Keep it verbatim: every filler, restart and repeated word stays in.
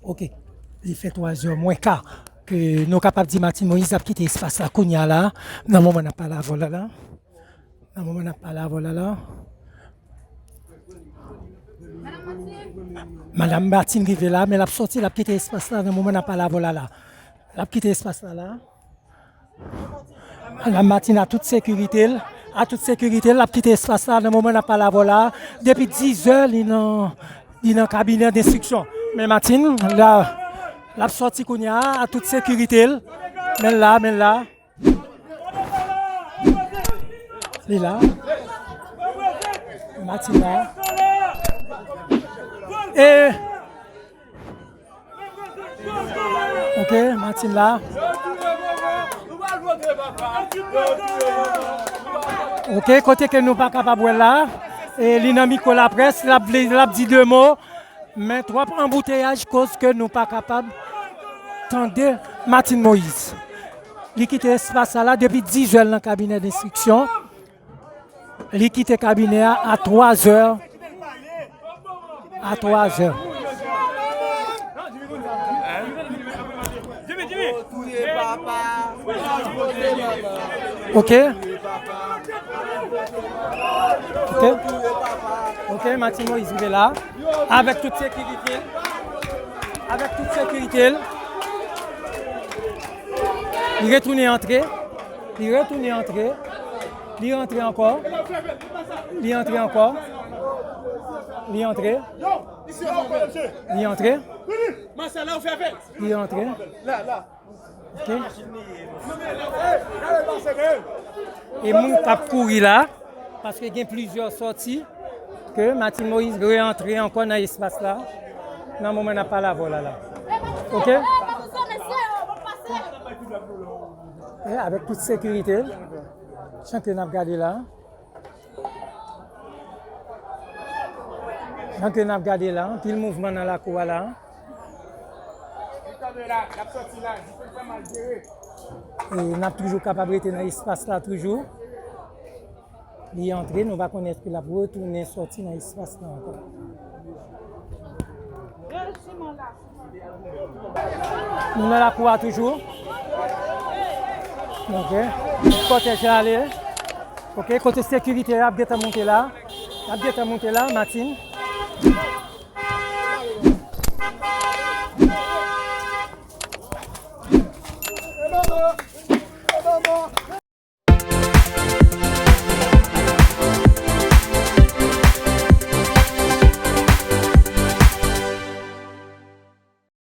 Ok, li fè twa zè mwen ka ke nou kapab di Martine Moïse ap kite espas la kounye a la, nan moman n ap pale avè w la la. Nan moman n ap pale avè w la la. Madanm Martine rive la, men l ap sòti, l ap kite espas la nan moman n ap pale avè w la la. L ap kite espas la la. Madanm Martine a tout sekirite l, a tout sekirite l, l ap kite espas la nan moman n ap pale avè w la. Depi diz è, li nan, li nan kabinè denstriksyon. Men Martine, la, l ap sòti kounye a, a tout sekirite l. Men l la, men l la. Li la. Martine la. E Ok, Martine la. Ok, kote ke nou pa kapab wè l la, e li nan mikwo laprès, l ap vle, l ap di de mo, men twòp anbouteyaj koz ke nou pa kapab tande Martine Moïse. Li kite espas sa la depi diz è l nan kabinè denstriksyon. Li kite kabinè a a twa zè. A twa zè. Ok. Ok. Ok, Martine Moïse rive la. Avèk tout sekirite l. Avèk tout sekirite l. Li retounen antre. Li retounen antre. Li rantre ankò. Li antre ankò. Li antre. Li antre. Li antre. Ok. E moun k ap kouri la, paske gen plizyè sòti, ke Martine Moïse reantre ankò nan espas la, nan moman n ap pale avè w la la. Ok? E avèk tout sekirite, jan ke n ap gade la. Jan ke n ap gade la, anpil mouvman nan lakou a la. E n ap toujou kapab rete nan espas la toujou. Li antre, nou pa konnen èske l ap retounen sòti nan espas la ankò. Nou nan lakou a toujou. Ok. Kòtèj la ale. Ok, kote sekirite a ap gentan monte la. Ap gentan monte la, Martine.